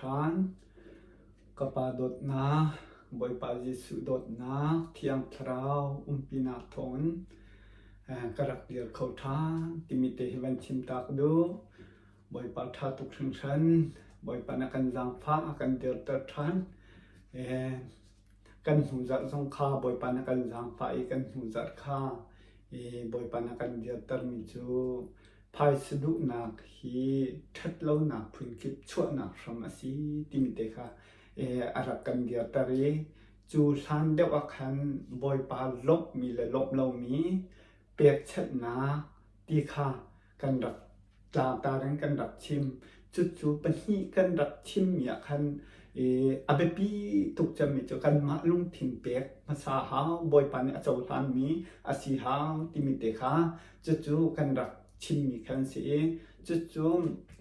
ṭhan. Ka Pa dawtnak, Bawipa Jesuh dawtnak, Thiang Thlarau umpinak thawngin ka rak dir kho ṭhan timi te hi van chim ta ka duh. Bawipa ṭha tuk hringhran. Bawipa na kan zaangfah, a kan dirter ṭhan. Kan hnuzarh zong kha Bawipa na kan zaangfah i kan hnuzarh kha Bawipa na kan dirtermi cu phaisa duhnak hi ṭhatlonak phunkip chuahnak hram a si timi te kha a rak kan dirter i cu hlan deuh ah khan Bawipa lawmhmi le lawmh lomi pekchanhnak ti kha kan rak tlangtar in kan rak chim. Cucu pahnih kan rak chimmi ah khan a biapi tuk cemmi cu kanmah lungthin pek hmasa hau, Bawipa nih a cohlanmi a si hau timi te kha cucu kan rak chimmi khan si i cucu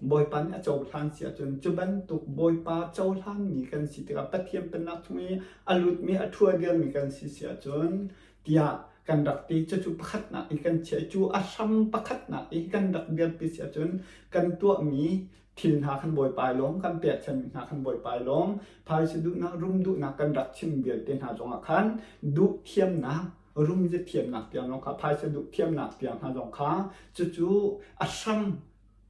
Bawipa nih a cohlan si ahcun cu bantuk Bawipa cohlanmi kan si tikah Pathian pennak chung i a lutmi a ṭhua dirmi kan si si ahcun tiah kan rak ti. Cucu pakhatnak i kan chiah i cu a hram pakhatnak i kan rak dirpi si ahcun kan tuahmi thil hna kan Bawipa i lawm, kan pekchanmi hna kan Bawipa i lawm, phaisa duhnak, rum duhnak kan rak chim vialte hna zongah khan duh thiamnak, rumzia thiamnak tiang zong kha, phaisa duh thiamnak tiang hna zong kha cucu a hram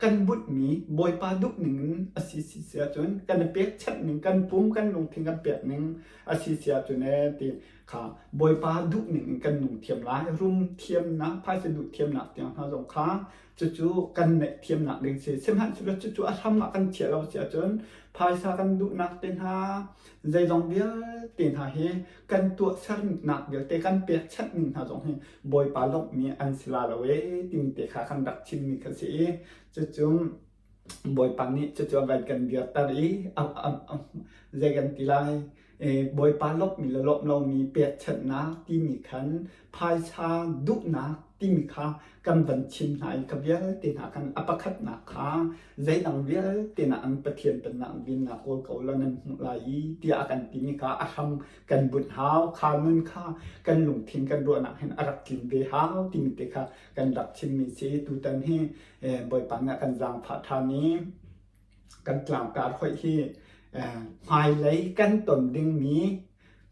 kan bunhmi Bawipa duhning in a si si si ahcun kan i pekchanh ning kan pum kan lungthin kan pek ning a si si ahcun ee ti kha Bawipa duhning in kan nung thiam lai rum thiamnak phaisa duh thiamnak tiang hna zong kha cucu kan neih thiamnak ding si sihmanhsehlaw cucu a hram ah kan chiah lo si ahcun phaisa kan duhnak te hna zeizong vialte hna hi kan tuahsernak vialte kan pekchanh ning hna zong hi Bawipa lawmhmi an si la lo ee timi te kha kan rak chimmi kha si i cucu Bawipa nih cucu a van kan dirter i zei kan ti lai Bawipa lawmhmi le lawmh lomi pekchanhnak timi khan phaisa duhnak timi kha kan van chim hna i kha vialte hna khan a pakhatnak kha zeidang vialte nak an Pathian pennak dinnak kawl ko la nan hmuh lai i tiah a kan timi kha a hram kan bunh hau kha nun kha kan lungthin kan ruahnak hin a rak tlin ve hau timi te kha kan rak chimmi si tutan hi Bawipa nih a kan zaangfah ṭhan i kan tlangtar hoih hi hmailei kan ton dingmi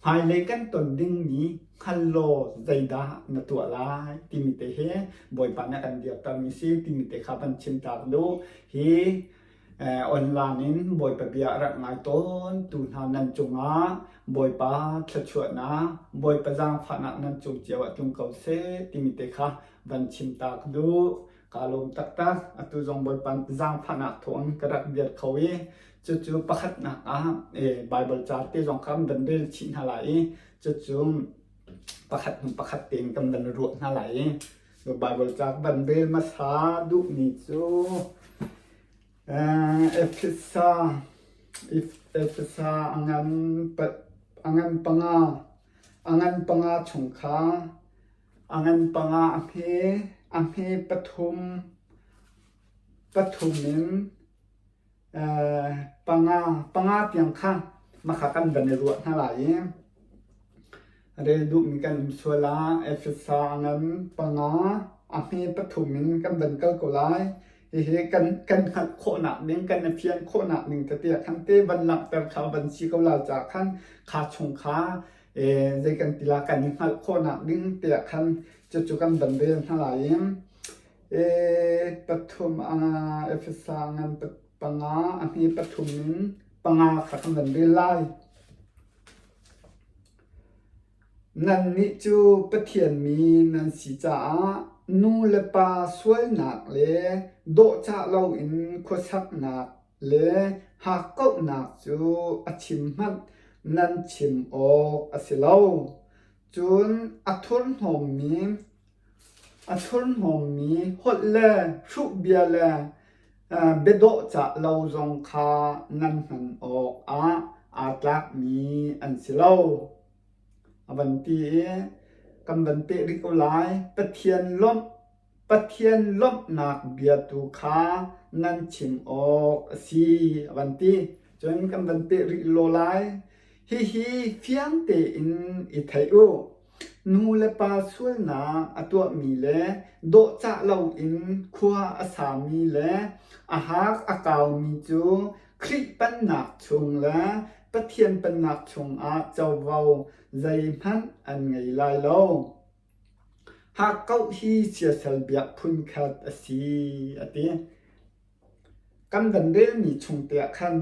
Hmailei kan ton dingmi hngal law zeidah na tuah lai timi te hi Bawipa nih a kan dirtermi si timi te kha van chim ta ka duh. Hi online in Bawipa bia a rak ngai tawn tu hna nan cungah Bawipa thluachuahnak, Bawipa zaangfahnak nan cung cio ah tlung ko seh timi te kha van chim ta ka duh. Kaa lawm taktak. Atu zong Bawipa zaangfahnak thawng ka rak biat kho i cucu pakhatnak ah Baibal ca te zong kha kan van rel chih hna lai i cucu pakhat hnu pakhat tein kan van ruah hna lai i Baibal ca van rel hmasa duhmi cu Efesa Efesa a ngan a ngan panga a ngan panga chung kha A ngan panga a hme, a hme pathum, pathum in panga, panga tiang kha makha kan van i ruah hna lai i rel duhmi kan um sual ah Efesa a ngan panga, a hme pathum in kan van kal ko lai. Hihi kan kan hngalh khawhnak ding, kan i fian khawhnak ding tete ah khan te van langhter kha van si ko lai caah khan kha chung kha zei kan ti la kan i hngalh khawhnak ding tiah khan cucu kan van rel hna lai i pathum Efesa ngan panga a hme pathum in panga kha kan van rel lai. Nannih cu Pathian mi nan si caah nu le pa sualnak le dawhcah loin khuasaknak le hakkauhnak cu a chim hmanh nan chim awk a si lo. Cun a thurhnawmmi a thurhnawmmi holh le hruhbia le biadawhcah lo zong kha nan hman awk ah aa tlakmi an si lo. A van ti i kan van peh rih ko lai. Pathian lawmh Pathian lawmhnak bia tu kha nan chim awk a si, a van ti. Cun kan van peh rih law lai. Hihi fiang tein i theih u. Nu le pa sualnak a tuahmi le dawhcah loin khua a sami le a hak a kaumi cu Khrih pennak chung le Pathian pennak chungah covo zeihmanh an ngei lai lo. Hakkauh hi siasal biak phunkhat a si, a ti. Kan van relmi chung te ah khan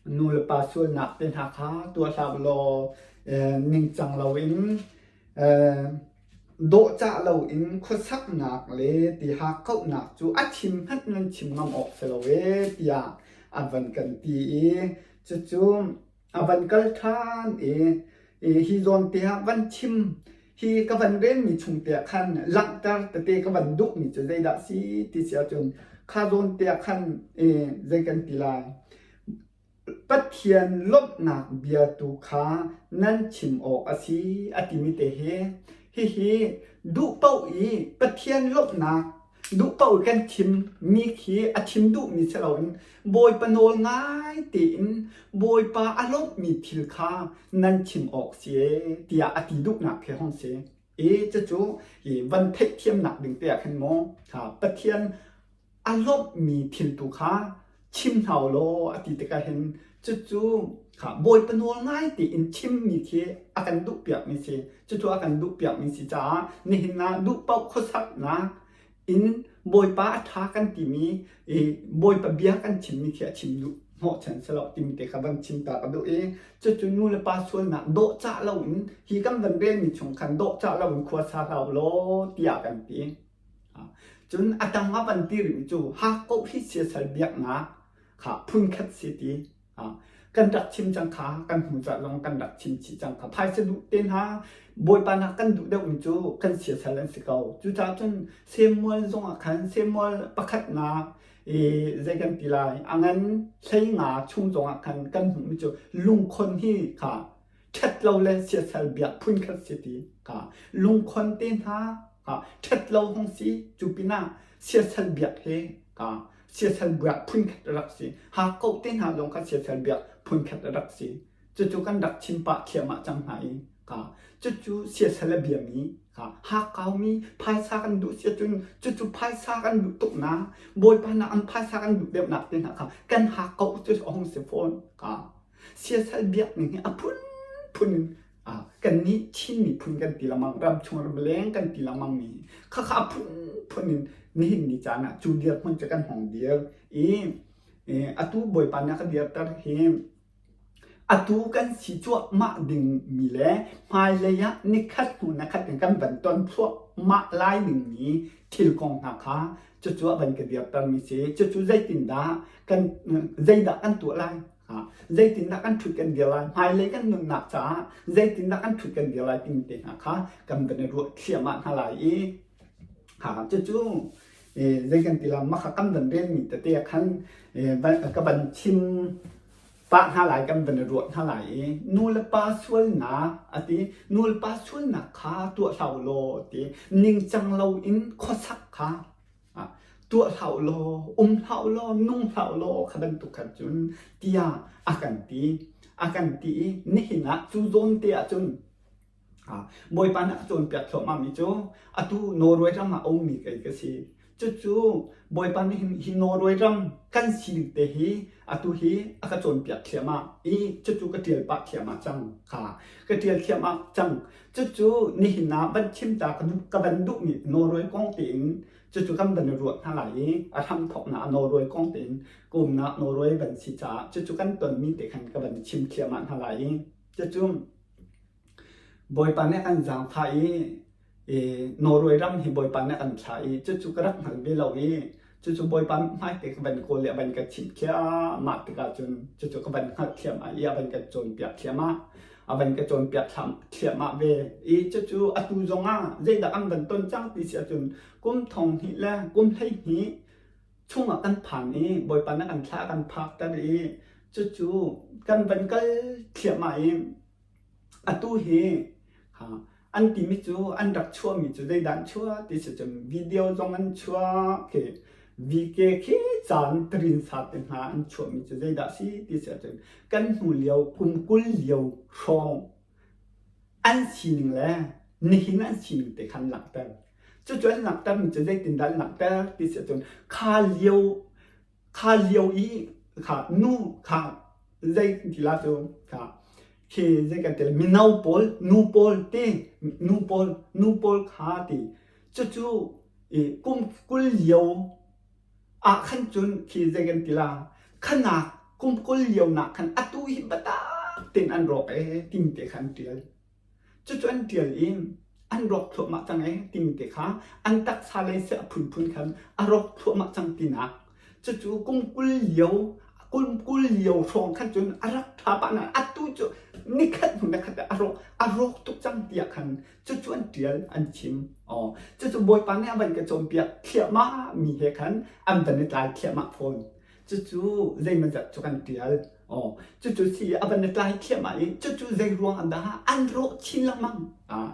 nu le pa sualnak te hna kha tuah hlah law ningcang loin dawhcah loin khuasaknak le ti hakkauhnak cu a chim hmanh nan chim ngam awk si lo ee tiah a van kan ti i cucu a van kal ṭhan i hi zawn te ah van chim hi ka van relmi chung te ah khan langhter tete ka van duhmi cu zeidah si ti si ahcun kha zawn te ah khan zei kan ti lai Pathian lawmhnak bia tu kha nan chim awk a si a timi te hi hihi duh paoh i Pathian lawmhnak duh paoh i kan chimmi khi a chim duhmi si loin Bawipa nawl ngai tein Bawipa a lawmhmi thil kha nan chim awk si ee tiah a ti duhnak khi hong si. I cucu hi van theihthiamnak ding te ah khin maw Pathian a lawmhmi thil tu kha chim hna u law a ti tikah hin cucu kha Bawipa nawl ngai tein chimmi khi a kan duhpiakmi si. Cucu a kan duhpiakmi si caah nihin ah duh paoh khuasaknak in Bawipa a ṭha kan timi i Bawipa bia kan chimmi khi a chim duh hnawhchan si lo timi te kha van chim ta ka duh i cucu nu le pa sualnak dawhcah loin hi kan van relmi chung khan dawhcah loin khua sa hlah u law tiah kan ti. Cun a tang ah van ti rih cu hakkauh hi siasal biaknak kha phunkhat si ti. Kan rak chim cang kha kan hnu cah zong kan rak chim chih cang kha phaisa duh te hna Bawipa nak kan duh deuhmi cu kan siasal an si ko. Cucaah cun Samuel zong ah khan Samuel pakhatnak i zei kan ti lai a ngan 15 chung zong ah khan kan hmuhmi cu lungkhon hi kha ṭhat lo le siasal biak phunkhat si ti kha lungkhon te hna kha ṭhat lo hung si cu pinah siasal biak he ka siasal biak phunkhat a rak si hakkauh te hna zong kha siasal biak phunkhat a rak si cucu kan rak chim pah thliahmah cang hna i ka cucu siasal a biami ka hakkaumi phaisa kan duh si ahcun cucu phaisa kan duh tuk na bawipa nak an phaisa kan duh deuhnak te hna kha kan hakkauh cu a hung si fawn ka Siasal biak ning hi a phunphun in kannih Chin miphun kan ti lengmang, ramchung ramleng kan ti lengmang mi khakha a phunphun in nihin ni caan ah cu dirhmun cu kan hong dir i atu Bawipa nih a ka dirter hi atu kan si cuahmah dingmi le hmailei ah nikhat hnu nikhat in kan van ton thluahmah lai dingmi thil kong hna kha cucu a van ka dirtermi si. Cucu zeitindah kan zeidah kan tuah lai? Zeitindah kan ṭhut kan dir lai? Hmailei kan nunnak caah zeitindah kan ṭhut kan dir lai timi te hna kha kan van i ruah thliahmah hna lai i cucu zei kan ti lai mah kha kan van relmi tete ah khan ka van chim pah hna lai kan van i ruah hna lai i nu le pa sualnak a ti nu le pa sualnak kha tuah hlah u law a ti ningcang loin khuasak kha tuah hlah u law, um hlah u law, nung hlah u law kha bantuk khan cun tiah a kan ti. A kan ti i nihin ah cu zawn te ah cun Bawipa nih a cawnpiak thluahmahmi cu atu Norway ram ah a ummi kei ka si. Cucu Bawipa nih hin hi Norway ram kan sining te hi atu hi a ka cawnpiak thliahmah i cucu ka ṭial pah thliahmah cang kha ka ṭial thliahmah cang. Cucu nihin ah van chim ta ka van duhmi Norway kong tein cucu kan van i ruah hna lai i a hramthawknak Norway kong tein ka umnak Norway van si caah cucu kan tonmi te khan ka van chim thliahmah hna lai i cucu Bawipa nih a kan zaangfah i Norway ram hi Bawipa nih a kan thlah i cucu ka rak hngal ve lo i cucu Bawipa hmai te ka van kawl i a van ka chimh thliahmah tikah cun cucu ka van hngalh thliahmah i a van ka cawnpiak thliahmah a van ka cawnpiak thliahmah ve i cucu atu zongah zeidah an van ton cang ti si ahcun kum thong hnih le kum 12 chungah kan phan i Bawipa nih kan thlah kan phakter i cucu kan van kal thliahmah i atu hi an timi cu an rak chuahmi cu zeidah an chuah ti si cun video zong an chuah khi VK khi caan trinsa te hna an chuahmi cu zeidah si ti si ahcun kan hnu lio kum 20 lio hrawng an sining le nihin an sining te khan langhter. Cucu an langhtermi cu zeitindah an langhter ti si ahcun kha lio kha lio i kha nu kha zei ti la cu kha khi zei kan ti mino pawl nu pawl ti nu pawl nu pawl kha ti cucu i kum 20 lio ah khan cun khi zei kan ti la khanak kum 20 lio nak khan atu hi biatak tein an rawk ee ting te khan tial Cucu an ṭial i an rawk thluahmah cang ee timi te kha an taksa lei seh a phunphun khan a rawk thluahmah cang tinak. Cucu kum 20 lio kum 20 lio hrawng khan cun a rak ṭha pah nain atu cu nikhat hnu nikhat a rawk a rawk tuk cang tiah khan cucu an ṭial an chim. Aw cucu Bawipa nih a van ka cawnpiak thliahmah mi he khan an van i tlai thliahmah fawn. Cucu zeimawzat cu kan ṭial. Aw, cucu si a van i tlai thliahmah i cucu zei ruang dah an rawh chin lengmang. Ah,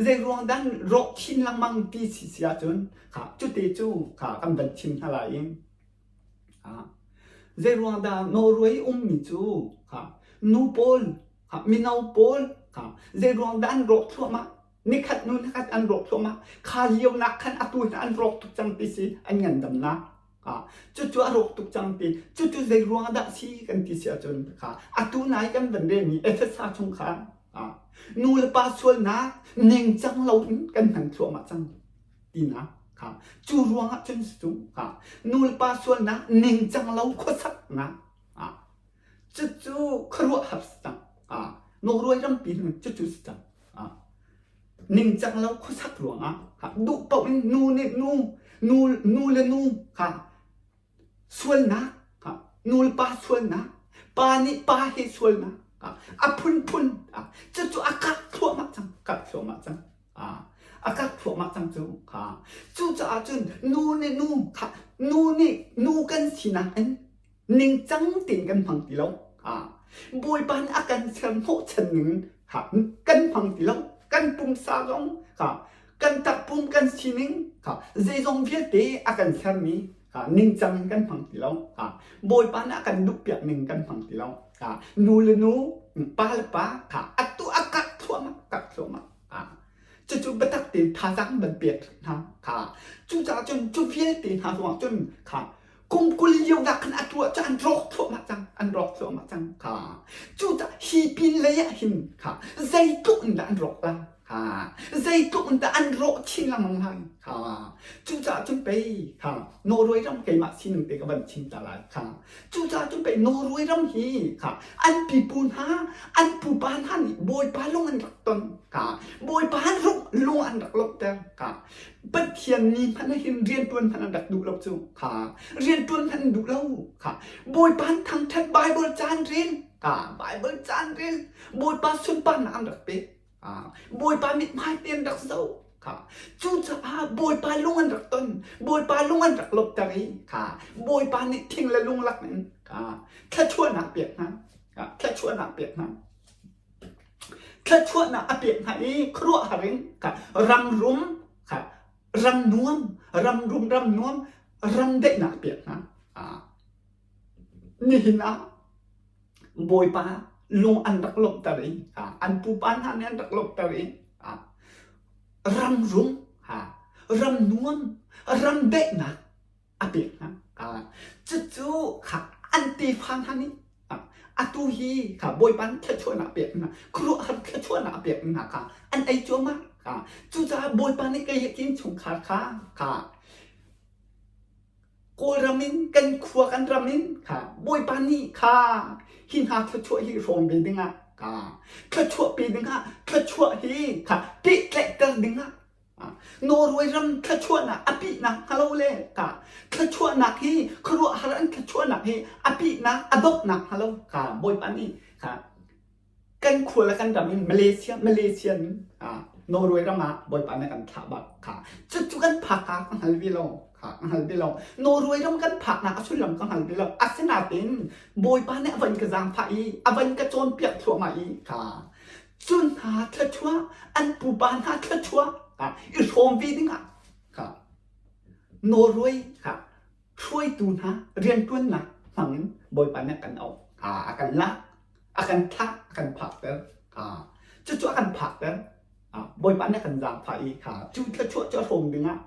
zei ruang dah an rawh chin lengmang ti si si ahcun kha cute cu kha kan van chim hna lai i ah, zei ruang dah Norway ummi cu kha nu pawl kha mino pawl kha zei ruang dah an rawh thluahmah nikhat hnu nikhat an rawk thluahmah kha lio nak khan atu hin an rawk tuk cang ti si an ngandamnak cucu a rawk tuk cang ti cucu zei ruang dah si kan ti si ahcun kha atu nai kan van relmi Efesa chung kha nu le pa sualnak ningcang lo in kan hman thluahmah cang tinak kha cu ruangah cun cu kha nu le pa sualnak ningcang lo khuasaknak cucu khuaruahhar si cang Norway rampi cucu si cang Ningcang lo khuasak ruangah duh paoh in nu nih nu, nu, nu le nu kha sualnak, nu le pa sualnak, pa nih pa he sualnak a phunphun cucu a karh thluahmah cang, karh thluahmah cang. A karh thluahmah cang cu. Cucaah cun nu nih nu kha nu nih nu kan sinak in ningcang tein kan hmang ti lo. Bawipa nih a kan ser hnawhchan ning kha kan hmang ti lo. Kan pumsa zong kha kan takpum kan sining kha zeizong vialte a kan sermi kha ningcang in kan hmang ti lo. Bawipa nih a kan duhpiak ning kan hmang ti lo. Nu le nu, pa le pa kha atu a karh thluahmah, karh thluahmah. Cucu biatak tein thazaang van pek hna kha. Cucaah cun cu vialte hna ruangah cun kha kum 20 lio dah khan a tuah cu an rawk thluahmah cang an rawk thluahmah cang kha cucaah hi pin lei ah hin kha zeitluk in dah an rawk la kha zeitluk in dah an rawh chin lengmang lai kha cucaah cun pei kha Norway ram keimah sining te ka van chim ta lai kha cucaah cun pei Norway ram hi kha an pipu hna an pupa hna nih Bawipa lung an rak ton kha Bawipa lung an rak lawmhter kha Pathian ni hmanh ah hin rianṭuan hmanh an rak duh lo cu kha rianṭuan hmanh an duh lo kha Bawipa an thangṭhat Baibal ca an rel kha Baibal ca an rel Bawipa sunparnak an rak pek Bawipa mithmai te an rak zoh kha cucaah Bawipa lung an rak ton Bawipa lung an rak lawmhter i kha Bawipa nih thing le lung lak in kha thluachuahnak pek hna thluachuahnak pek hna Thluachuahnak a pek hna i khuaruahhar in ram rum kha ram nuam ram rum ram nuam ram daihnak a pek hna. Nihin ah Bawipa lung an rak lawmhter i an pupa hna nih an rak lawmhter i ram rum ram nuam ram daihnak a pek hna. Cucu kha an tefa hna nih atu hi kha Bawipa nih thluachuahnak a pek hna, khuaruahhar thluachuahnak a pek hna kha an ei cuahmah. Cucaah Bawipa nih kei he innchungkhar kha kha Kawlram in kan khua kan ram in kha Bawipa nih kha hi hna thluachuah hi hrawm ve dingah kha thluachuah pe dingah thluachuah hi kha pehtlaihter dingah Norway ram thluachuahnak a pihnak hnga lo le ka thluachuahnak hi khuaruahhar an thluachuahnak hi a pihnak a donghnak hnga lo ka Bawipa nih ka kan khua le kan ram in Malaysia Malaysia in Norway ram ah Bawipa nih kan thlah bak kha cucu kan phak ka ka hngal ve lo kha ka hngal ve lo Norway ram kan phaknak a sullam ka hngal ve lo asinain Bawipa nih a van ka zaangfah i a van ka cawnpiak thluahmah i kha Cu hna thluachuah an pupa hna thluachuah i hrawm ve dingah kha Norway kha hruaitu hna rianṭuannak hmangin Bawipa nih a kan auh. A kan lak, a kan thlah, a kan phakter. Cucu a kan phakter. Bawipa nih a kan zaangfah i kha cu thluachuah cu a hrawm dingah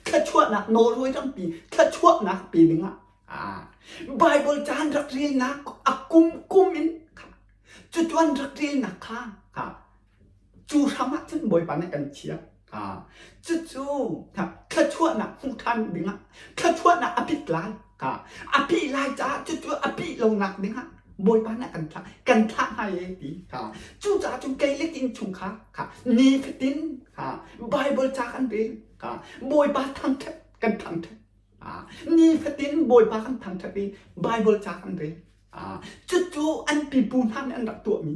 thluachuahnak Norway rampi thluachuahnak pe dingah. Bible ca an rak relnak a kum kum in cucu an rak relnak kha cu hram ah cun Bawipa nih kan chiah. Cucu thluachuahnak hmuh ṭhan dingah thluachuahnak a pit lai. A pih lai caah cucu a pih lonak dingah Bawipa nih kan thlah kan thlah hna e ti. Cucaah cun kei le innchungkhar nifatin Bible ca kan rel. Bawipa thangṭhat kan thangṭhat. Nifatin Bawipa kan thangṭhat i Bible ca kan rel. Cucu an pipu hna nih an rak tuahmi.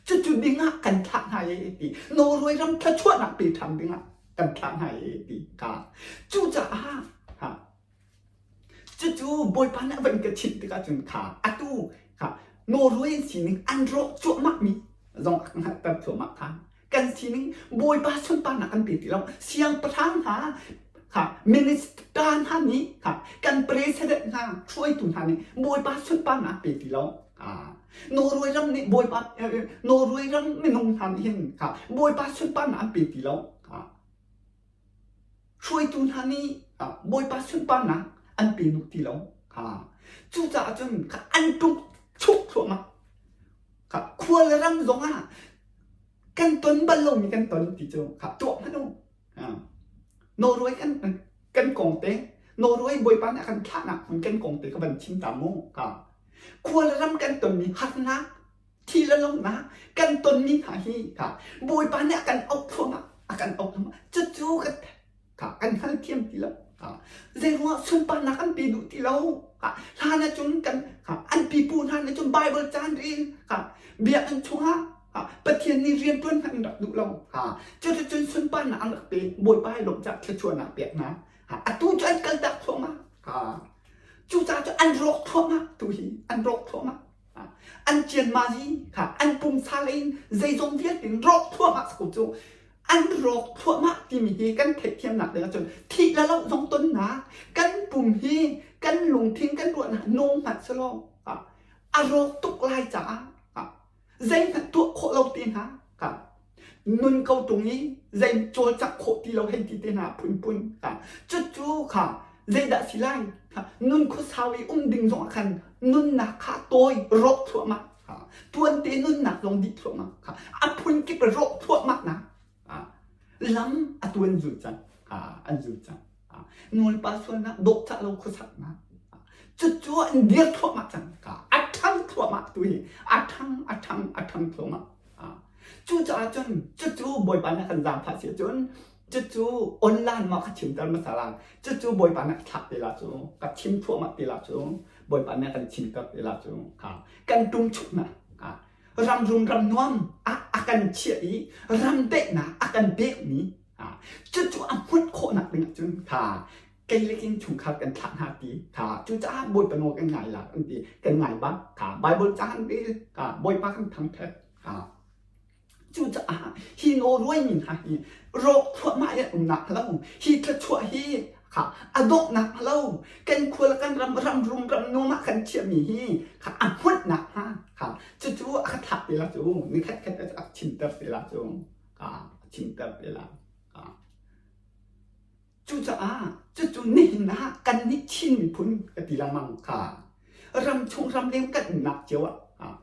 Cucu dingah kan thlah hna e ti. Norway ram thluachuahnak pe ṭhan dingah kan thlah hna e ti kha. Cucaah cucu Bawipa nih a van ka chimh tikah cun kha atu kha Norway sining an rawh cuahmahmi zong a ka hngalhter thluahmah kha. Kan sining Bawipa sunparnak kan pe ti lo. Siangpahrang hna kha minister hna nih kha kan president hna hruaitu hna nih Bawipa sunparnak pe ti lo. Norway ram nih Bawipa Norway ram minung hna nih hin kha Bawipa sunparnak an pe ti lo. Hruaitu hna nih Bawipa sunparnak an pe duh ti lo. Cucaah cun an ṭum chuk thluahmah. Khua le ram zongah kan ton bal lomi kan ton ti cu tuah hmanh u. Norway kan kan kong te Norway Bawipa nih a kan thlahnak hmun kan kong te ka van chim ta mu. Khua le ram kan tonmi harnak thi le longnak kan tonmi hna hi Bawipa nih a kan auh thluahmah a kan auh thluahmah cucu kan kan hngalthiam ti lo zeiruangah sunparnak an pe duh ti lo hlan ahcun kan an pipu hna nih cun Bible caan rel biakinn chungah Pathian nih rianṭuan hmanh an rak duh lo cuticun sunparnak an rak pe Bawipa hi lawmh cah thluachuahnak pek hna atu cu an kaltak thluahmah cucaah cu an rawk thluahmah tu hi an rawk thluahmah An cianmazi kha an pumsa lei in zeizong vialte in rawk thluahmah ko cu an rawk thluahmah timi hi kan theihthiamnak ding ahcun thih le loh zong tonnak kan pum hi kan lungthin kan ruahnak nung hmanh selaw a rawk tuk lai caah zeihmanh tuah khawh lo te hna nun ko tung i zei cawlcangh khawh ti lo hei ti te hna phunphun cucu kha zeidah si lai nun khuasau i um ding zong ah khan nunnak kha tawi rawk thluahmah tuante nunnak zong dih thluahmah kha a phun kip rawk thluahmah nak lam a tuan zul cang an zul cang nulepa sualnak dawhcah lo khuasaknak cucu an dir thluahmah cang a ṭhang thluahmah tu hi a ṭhang a ṭhang a ṭhang thluahmah Cucaah cun cucu Bawipa nih a kan zaangfah si ahcun cucu online ma ka chimter hmasa la cucu Bawipa nih a thlak te la cu ka chim thluahmah te la cu Bawipa nih a kan chimter te la cu kan ṭumchuknak ram rum ram nuam ah a kan chiah i ram daihnak a kan pekmi cucu a hmunh khawhnak ding ahcun kha kei le king chungkhar kan thlah hna ti kha cucaah Bawipa nawl kan ngai la kan ti kan ngai bak kha Bible ca kan rel kha Bawipa kan thangṭhat kha cucaah hi Norway mi hna hi rawk thluahmah in umnak lo hi thluachuah hi kha a donghnak lo kan khua kan ram ram rum ram nuam ah kan chiahmi hi kha a hmunhnak hnga kha cucu a ka thlak te la cu nikhat khat a chimter te la cu ka chimter te la Cucaah cucu nihin ah kannih Chin miphun ka ti lengmang kha ramchung ramleng kan umnak cio ah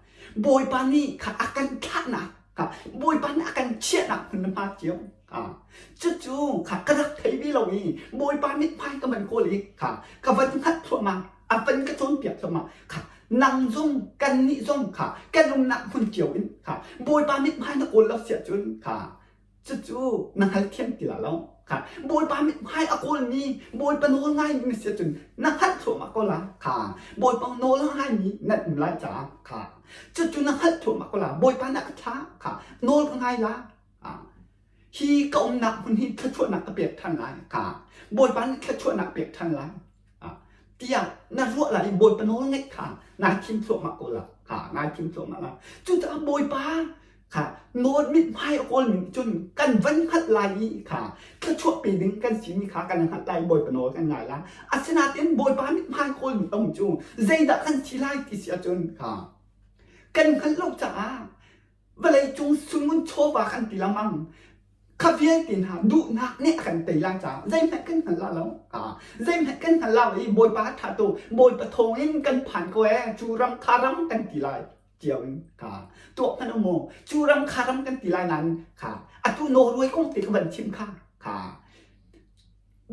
Bawipa nih kha a kan thlahnak kha Bawipa nih a kan chiahnak hmun na hma cio cucu kha ka rak thei ve lo i Bawipa mithmai ka van kawl i kha ka van hngalh thluahmah a van ka cawnpiak thluahmah kha nang zong kannih zong kha kan umnak hmun cio in kha Bawipa mithmai na kawl lo siah cun kha Cucu na hngalthiam ti la lo. Kha Bawipa mithmai a kawlmi, Bawipa nawl ngaimi na si ahcun na hngalh thluahmah ko la. Kha Bawipa nawl a ngaimi nan um lai caah kha cucu na hngalh thluahmah ko la. Bawipa nih a ka thlah kha nawl ka ngai la. Hi ka umnak hmun hi thluachuahnak ka pek ṭhan lai. Kha Bawipa nih thluachuahnak pek ṭhan lai. Tiah na ruah lai i Bawipa nawl ngaih kha nai thim thluahmah ko la. Kha nai thim thluahmah la. Cucaah Bawipa kha nawl mithmai a kawlmi nih cun kan van hngalh lai i kha thluachuah pe ding kan simi kha kan hngalh lai Bawipa nawl kan ngai la. Asinain Bawipa mithmai kawlmi a um cu zeidah kan si lai ti si ahcun kha kan hngalh lo caah vawleicung sungmun chawva kan ti lengmang. Kha vialte hna duhnak nih a kan tei lai caah zeihmanh kan hngal la lo. Zeihmanh kan hngal lo i Bawipa ṭha tu Bawipa thawng in kan phan ko ee cu ram kha ram kan ti lai cio in kha tuak hmanh u mu cu ram kha ram kan ti lai nain kha atu Norway kong te ka van chim kha kha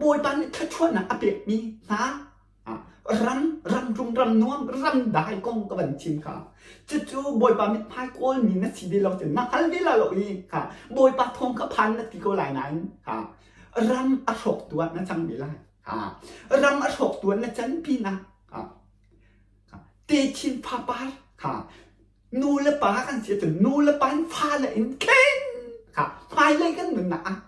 Bawipa nih thluachuahnak a pekmi hna ram ram rum ram nuam ram dai kong ka van chim kha cucu Bawipa mithmai kawlmi na si ve lo cun na hngal ve la lo i kha Bawipa thawng kha phan na ti ko lai nain kha ram a hrawktu ah na cang ve lai kha ram a hrawktu ah na can pinah kha techin fapar kha nu le pa kan si ahcun nu le pa in fale in khen kha hmailei kan nunnak ah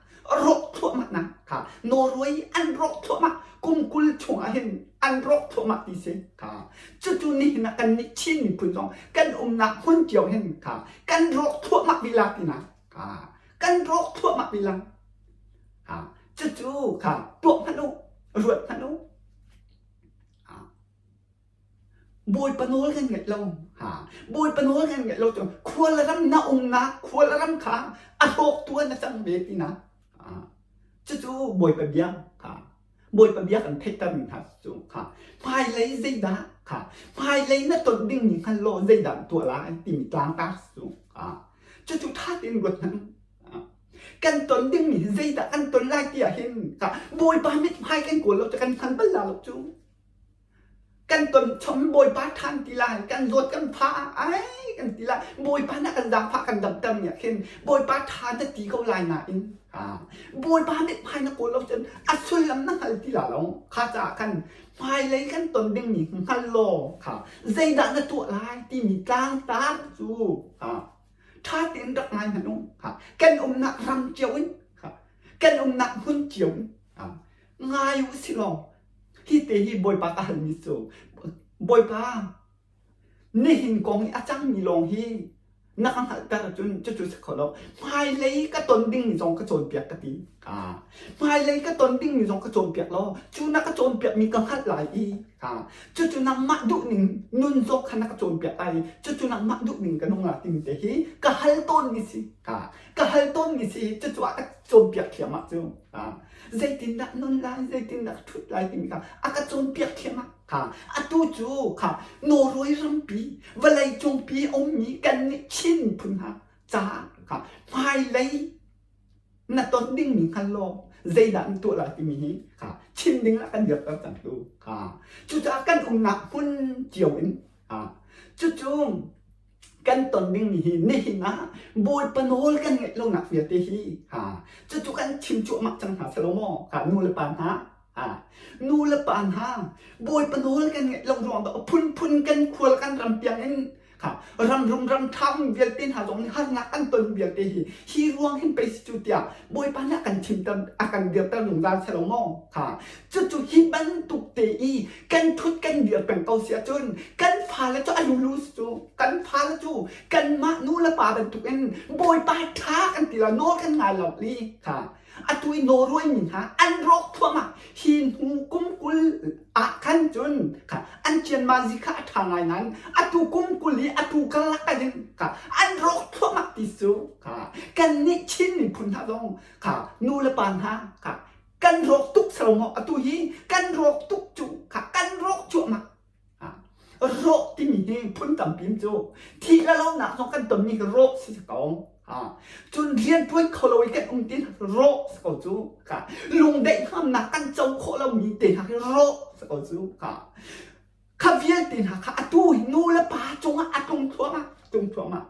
rawk thluahmah nak kha Norway an rawk thluahmah kum 20 chung ah hin an rawk thluahmah ti si kha cucu nihin ah kan nih Chin miphun zong kan umnak hmun cio hin kha kan rawk thluahmah vila tinak kha kan rawk thluahmah vila kha cucu kha tuah hmanh u ruat hmanh u Bawipa nawl kan ngaih lo. Ha. Bawipa nawl kan ngaih lo cu khualram na umnak khualram kha a hlawk tu na cang ve tinak. Ha. Cucu Bawipa bia kha Bawipa bia kan theihter mi hna cu kha hmailei zeidah kha hmailei na ton ding mi hngal law zeidah tuah lai timi tlangtar cu ha. Cucu ṭha tein ruat hmanh. Kan ton ding mi zeidah kan ton lai ti ah hin kha Bawipa mithmai kan kawl lo cu kan hngal bal la lo cu. Kan ton chom Bawipa ṭhan ti lai, kan zawt kan pha ai kan ti lai. Bawipa na kan zaangfah kan damter ni ah khin Bawipa ṭha na ti ko lai nain Bawipa mithmai na kawl lo cun a sullam na hngal ti la lo. Kha caah khan hmailei kan ton dingmi hngal law kha zeidah na tuah lai timi tlangtar cu ṭha tein rak ngai hmanh u. Kan umnak ram cio in kan umnak hmun cio in ngai u si law Hi te hi Bawipa ka halmi cu Bawipa nihin kong i a cangmi lawng hi na ka hngalhter ahcun cucu si kho lo. Hmailei ka ton dingmi zong ka cawnpiak ka ti. Hmailei ka ton dingmi zong ka cawnpiak law cu na ka cawnpiakmi ka hngalh lai i cucu nangmah duhning nun zong kha na ka cawnpiak lai i cucu nangmah duhning ka nung la timi te hi ka hal tawnmi si. Ka hal tawnmi si cucu a ka cawnpiak thiam ah cu. Zeitindah nun lai, zeitindah ṭhut lai timi kha a ka cawnpiak thiam ah kha atu cu kha Norway rampi vawlei cungpi a ummi kannih Chin miphun hna caah kha hmailei na ton dingmi hngal law zeidah an tuah lai timi hi kha chim ding ah kan dirter cang tu kha cucaah kan umnak hmun cio in cucu kan ton dingmi hi nihin ah Bawipa nawl kan ngaih lonak vialte hi ha cucu kan chim cuahmah cang hna selo maw ha nu le pa hna ha nu le pa hna Bawipa nawl kan ngaih lo ruang dah phunphun kan khual kan ram tiang in ha ram rum ram ṭha um vialte hna zong nih harnak an ton vialte hi hi ruang hin pei si cu tiah Bawipa nih a kan chimter a kan dirter zungzal selo maw ha cucu hi bantuk te i kan thut kan dir peng ko si ahcun kan fale cu a lulu cu kan fale cu kanmah nu le pa bantukin bawipa ṭha kan ti lo nawl kan ngai lo li kha atu i Norway mi hna an rawk thluahmah hi hnu kum 20 ah khan cun kha an cianmazi kha a ṭha ngai nain atu kum 20 i atu karlak ah hin kha an rawk thluahmah ti cu kha kannih Chin miphun hna zong kha nu le pa hna kha Kan rawk tuk sero maw atu hi kan rawk tuk cu kha kan rawk cuahmah. Rawk timi hi phun tampi cu thih le lonak zong kan tonmi hi rawk si ko. Cun rianṭuan kho lo i kan um ti rawk si ko cu. Kha lungdaih hngamnak kan co khawh lomi te hna hi rawk si ko cu. Kha kha vialte hna kha atu hi nu le pa cungah a tlung thluahmah tlung thluahmah.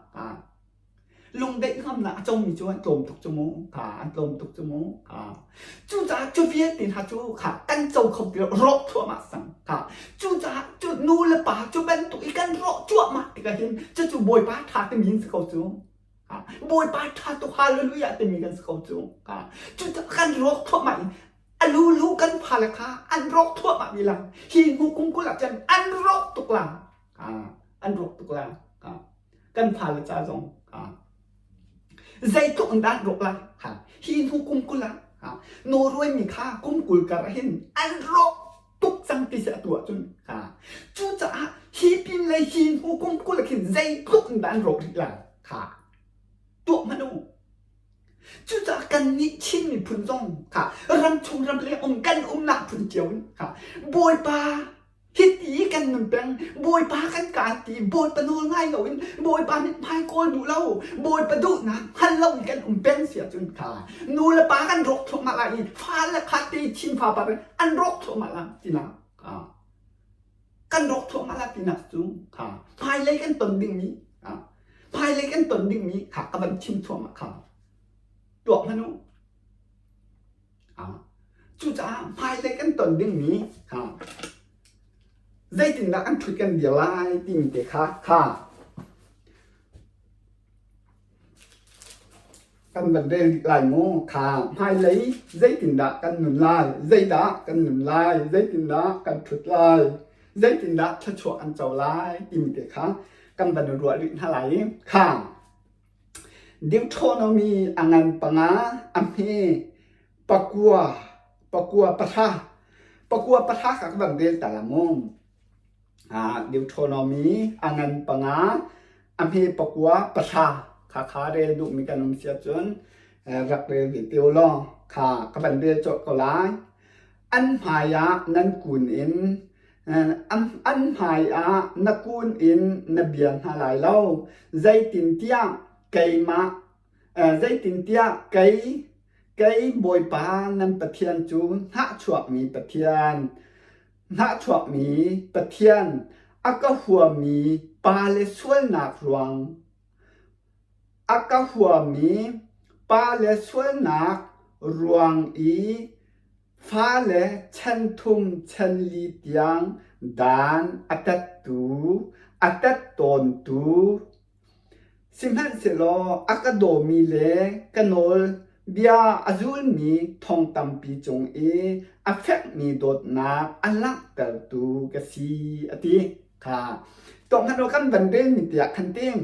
Lungdeih ngamnak a comi cu an tlawm tuk cu mu. Kha an tlawm tuk cu mu. Kha cucaah cu vialte hna cu kha kan co kho ti lo rawk thluahmah sang. Kha cucaah cu nu le pa cu bantuk i kan rawh cuahmah tikah hin cucu Bawipa ṭha timi in si ko cu. Kha Bawipa ṭha tuk hallelujah timi kan si ko cu. Kha cucaah kan rawk thluahmah i a lulu kan fale kha an rawk thluahmah mi lang. Hi hnu kum 20 ah cun an rawk tuk lang. Kha an rawk tuk lang. Kha kan fale ca zong zeitluk in dah rawk lai ha hi hnu kum 20 ah ha Norway mi kha kum 20 kar hin an rawk tuk cang ti si atu ahcun ha cucaah hi pin le hi hnu kum 20 khin zeitluk in dah an rawk rih lai kha tuah hmanh u. Cucaah kannih Chin miphun zong kha ramchung ramleng um kan umnak phun cio in kha Bawipa hiti kan nun peng Bawipa kan kaan ti Bawipa nawl ngai loin Bawipa mithmai kawl duh lo Bawipa duhnak hngal loin kan um peng si ahcun kha nu le pa kan rawk thluahmah lai i fale kha te Chin fa pa an rawk thluahmah lai tinak kan rawk thluahmah lai tinak cu kha hmailei kan ton dingmi hmailei kan ton dingmi kha ka van chim thluahmah kha tuak hmanh u. Cucaah hmailei kan ton dingmi kha zeitindah kan ṭhut kan dir lai timi te kha kha kan van rel lai mu kha hmailei zeitindah kan nun lai zeidah kan nun lai zeitindah kan ṭhut lai zeitindah thluachuah kan co lai timi te kha kan van ruah rih hna lai i kha Deuteronomy a ngan panga a hme pakua pakua pahra pakua pahra kha ka van rel ta la mu. Deuteronomy a ngan panga a hme pakua pahra kha kha rel duhmi kan um si ahcun rak rel ve te u law kha ka van rel cawk ko lai. An hmai ah nan kun in An hmaiah na kun in na bia hna lai lo. Zeitintiah keimah, zeitintiah kei, kei Bawipa nan Pathian cu hnahchuakmi Pathian, hnahchuakmi Pathian, a ka huami pale sualnak ruang, a ka huami pale sualnak ruang i Fale chan thum chan li tiang dan a tattu, a tat tawntu. Sihmanhsehlaw a ka dawmi le ka nawl bia a zulmi thong tampi cung i a fekmi dawtnak a langhtertu ka si, a ti. Kha tuah kan van relmi tiah khan tim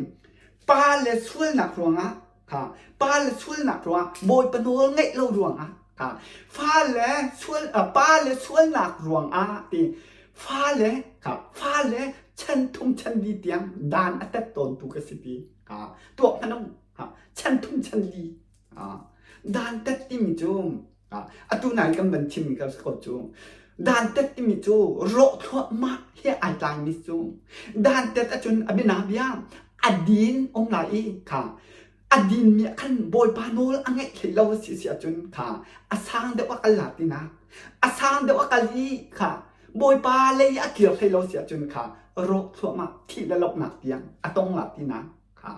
pa le sualnak ruangah kha pa le sualnak ruangah Bawipa nawl ngaih lo ruangah kha fale sual pa le sualnak ruangah ti fale kha fale chan thum chan li tiang dan a tet tawntu ka si ti kha tuah hmanung kha chan thum chan li dan tet timi cu atu nai kan van chimmi ka ko cu dan tet timi cu rawh thluahmah he ai tlaimi cu dan tet ahcun a bina bia a din um lai i kha a din mi ah khan bawipa nawl a ngeih hlei lo si si ahcun kha a sang deuh a kal la tinak a sang deuh a kal i kha bawipa lei a kir hlei lo si ahcun kha rawh thluahmah thih le lohnak tiang a tong la tinak kha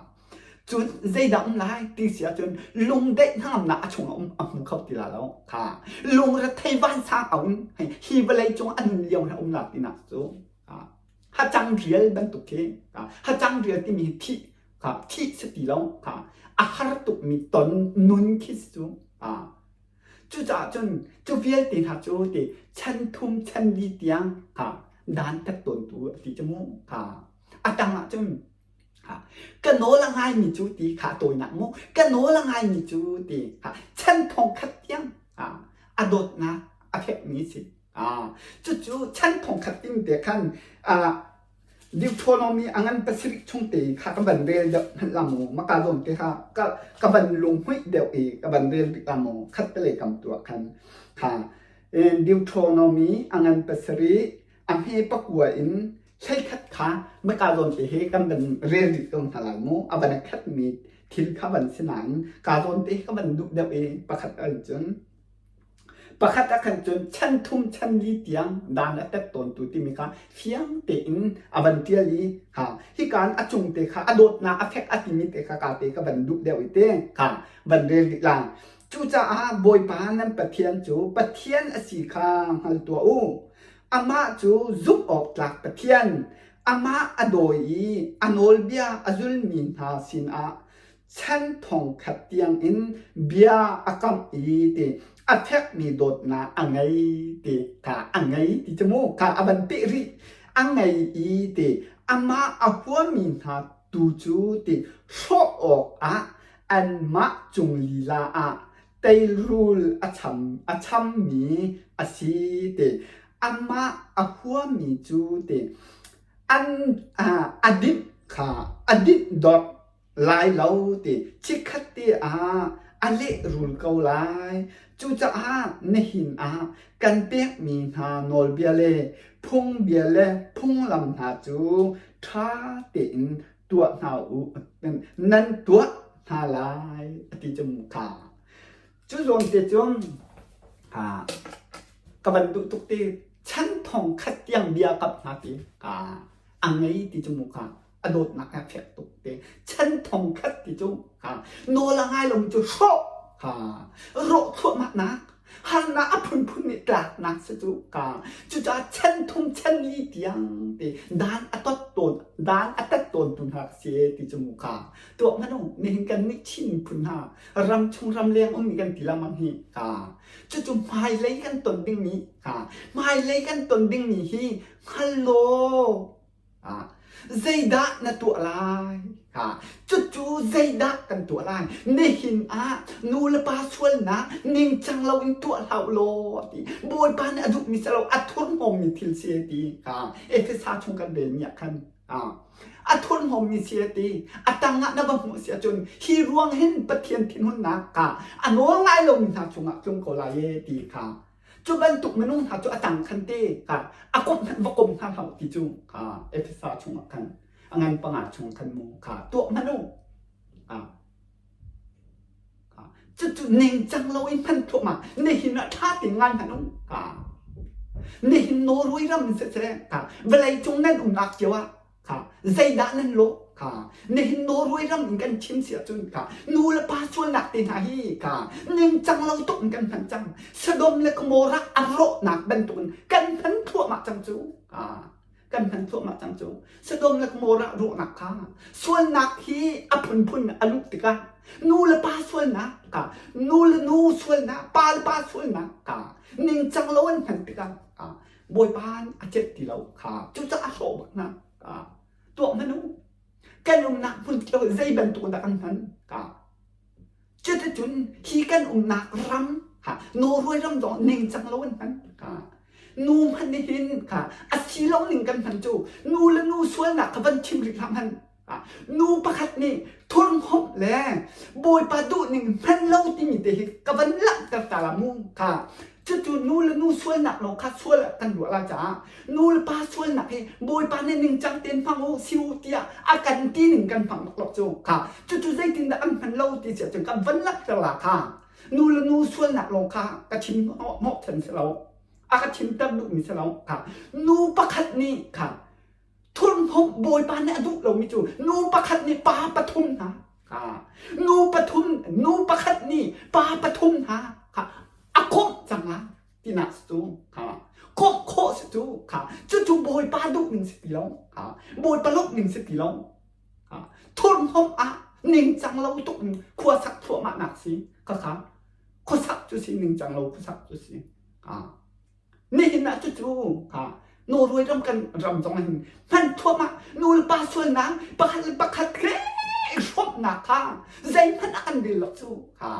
cun zeidah um lai ti si ahcun lungdeih hnangamnak a chungah um a hmu kho ti la lo kha lungrethei vansang a um hi vawlei cung a nun lio he um la tinak cu hacang rial bantuk khi hacang rial timi thih kha thih si ti lo kha a har tukmi ton nun khi cu cucaah cun cu vialte hna cu ti chan thum chan li tiang kha dan tat tawntu a ti cu mu kha a tang ah cun Ka nawl a ngaimi cu ti kha a tawinak mu. Ka nawl a ngaimi cu ti kha chan thong khat tiang a dawtnak a fekmi si. Cucu chan thong khat ting te khan Deuteronomy a ngan pasarih chung te kha ka van rel deuh hmanh la mu. Maka zawn te kha ka van lunghmuih deuh i ka van rel bik la mu. Khat te lei kam tu ah khan kha Deuteronomy a ngan pasarih a hme pakua in hleikhat kha maka zawn te hi kan van rel rih ko hna lai mu a van a khatmi thil kha van si nain ka zawn te hi ka van duh deuh i pakhat ah cun pakhat ah khan cun chan thum chan li tiang dan a tet tawntu timi kha fiang tein a van tial i ha hikan a cung te kha a dawtnak a fek a timi te kha ka te ka van duh deuh i te kha van rel rih lai cucaah Bawipa nan Pathian cu Pathian a si kha hngal tuah u Amah cu zumh awk tlak Pathian, amah a dawi i a nawlbia a zulmi hna sinah chan thongkhat tiangin bia a kamh i ti a fekmi dawtnak a ngei ti kha a ngei ti cu mu kha a van peh rih a ngei i ti amah a huami hna tu cu ti hrawh awkah anmah cung lila ah teirul a cham a chammi a si ti amah a huami cu ti an a dinh kha a dinh dawt lai lo ti chikkhat te ah. a lehrul ko lai. Cucaah nihin ah kan pekmi hna nawlbia le phungbia le phunglam hna cu ṭha tein tuah hna u, nan tuah hna lai, a ti cu kha. Cu zawn te cun ka van duh tuk ti chan thong khat tiang bia kap hna ti a ngei ti cu mu kha a dawtnak a fek tuk te chan thong khat ti cu nawl a ngai lomi cu hrawh rawh thluahmah nak harnak a phunphun nih tlaknak si cu ka cucaah chan thum chan li tiang te dan a tot tawn dan a tat tawn tu hna si ti cu mu kha tuah hmanh u nihin kan nih Chin miphun hna ramchung ramleng ummi kan ti lengmang hi ka cucu hmailei kan ton dingmi ka hmailei kan ton dingmi hi hngal law zeidah na tuah lai cucu zeidah kan tuah lai nihin ah nu le pa sualnak ningcang loin tuah hlah law ti bawipa nih a duhmi si lo a thurhnawmmi thil si ti Efesa chung kan relmi ah khan a thurhnawmmi si ti a tangah na va hmuh si ahcun hi ruang hin Pathian thinhunnak ka a nawl ngai lomi hna cungah tlung ko lai e ti kha Cu bantuk minung hna cu a tang khan te kha a komh hmanh va kom hna hlah ti cu kha Efesa chungah khan a ngan panga chung khan mu kha tuah hmanh u. Cucu ningcang lo in hman thluahmah nihin ah ṭha tein ngai hmanh u. Nihin Norway ram in siseh vawlei cung nan umnak cio ah kha zeidah nan lawh kha nihin Norway ram in kan chim si ahcun kha nu le pa sualnak te hna hi kha ningcang lo tuk in kan hman cang Sodom le Gomorrah a rawhnak bantuk in kan hman thluahmah cang cu kan hman thluahmah cang cu Sodom le Gomorrah rawhnak kha sualnak hi a phunphun a luh tikah nu le pa sualnak ka nu le nu sualnak pa le pa sualnak ka ningcang lo an hman tikah Bawipa a celh ti lo kha cucaah a hlawh bak hna tuah hmanh u kan umnak hmun cio zei bantuk dah kan hman ka cuticun hi kan umnak ram ha Norway ram zong ningcang lo an hman ka nu hman nih hin kha a si lo ning kan hman cu nu le nu sualnak kha van chim rih hlah hmanh Nu pakhat nih thurhnawmh le Bawipa duhning hman lo timi te hi ka van langhter ta la mu kha cucu nu le nu sualnak lawng kha sual ah kan ruah la caah nu le pa sualnak hi Bawipa nih ningcang tein hmang u si u tiah a kan ti ning kan hmang bak lo cu kha cucu zeitindah an hman lo ti si ahcun ka van langhter la kha nu le nu sualnak lawng kha ka chim hnawhchan si lo a ka chimter duhmi si lo kha nu pakhat nih kha Thurhnawmh Bawipa nih a duh lomi cu nu pakhat nih pa pathum hna kha nu pathum nu pakhat nih pa pathum hna kha a komh cang la tinak si cu kha komh khawh si cu kha cucu Bawipa duh ning si ti lo kha Bawipa lawmh ning si ti lo kha thurhnawmh ah ningcang lo tuk in khua sak thluahmah nak si kha kha khuasak cu si ningcang lo khuasak cu si kha Nihin ah cucu Norway ram kan ram zong hin hman thuahmah nu le pa sualnak pakhat le pakhat hrawmhnak kha zeihmanh a kan rel lo cu kha